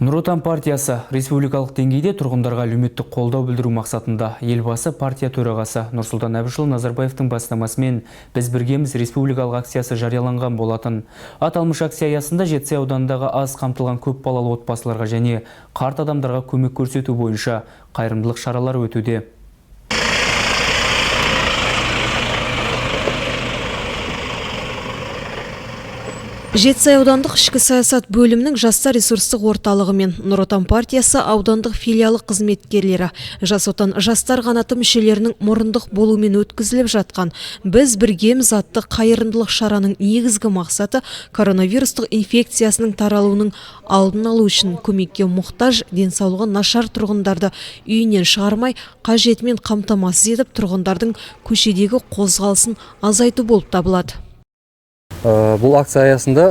Нұр Отан партиясы республикалық деңгейде тұрғындарға әлеуметтік қолдау білдіру мақсатында Елбасы, партия төрағасы Нұрсұлтан Әбішұлы Назарбаевтың бастамасымен «Біз біргеміз» республикалық акциясы жарияланған болатын. Аталмыш акция аясында Жетісай ауданындағы аз қамтылған көп балалы отбасыларға және қарт адамдарға көмек көрсету бойынша қайырымдылық шаралары өтуде. Жетісай аудандық ішкі саясат бөлімінің жастар ресурстық орталығы мен Нұр Отан партиясы аудандық филиалы қызметкерлері, Жас Отан жастар қанаты мүшелерінің мұрындық болуымен өткізіліп жатқан «Біз біргеміз» атты қайырымдылық шараның негізгі мақсаты коронавирустық инфекциясының таралуының алдын алу үшін көмекке мұқтаж, денсаулығы нашар тұрғындарды үйінен шығармай, қажетімен қамтамасыз етіп, тұрғындардың көшедегі қозғалысын азайту болып табылады. Бұл акция аясында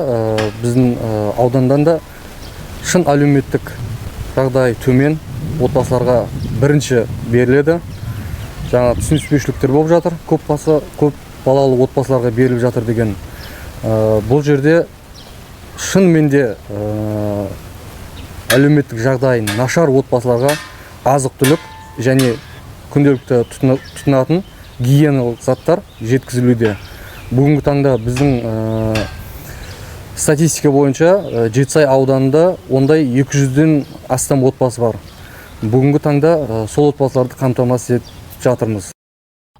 біздің аудандан да шын әлеуметтік жағдай төмен отбасыларға бірінші беріледі. Жаңа түсініспеушіліктер болып жатыр, көп басы көп балалы отбасыларға беріліп жатыр деген. Бұл жерде шынымен де әлеуметтік жағдайы нашар отбасыларға азық түлік және күнделікті тұтынатын гигиеналық заттар жеткізілуде. Бүгінгі таңда біздің статистика бойынша Жетісай ауданында ондай 200-ден астам отбасы бар. Бүгінгі таңда сол отбасыларды қамтамасыз етіп жатырмыз.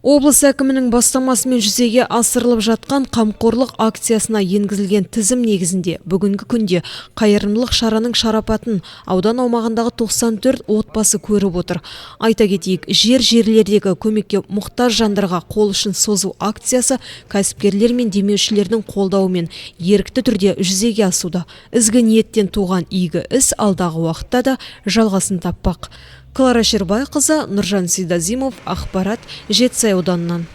Облыс әкімінің бастамасымен жүзеге асырылып жатқан қамқорлық акциясына енгізілген тізім негізінде бүгінгі күнде қайырымдылық шараның шарапатын аудан аумағындағы 94 отбасы көріп отыр. Айта кетейік, жер жерлердегі көмекке мұқтаж жандарға қол ұшын созу акциясы кәсіпкерлер мен демеушілердің қолдауымен ерікті түрде жүзеге асуда. Ізгі ниеттен туған игі іс алдағы уақытта да жалғасын таппақ. Клара Шербайқызы, Нұржан Сейдазимов, ақпарат, Жетісай ауданынан.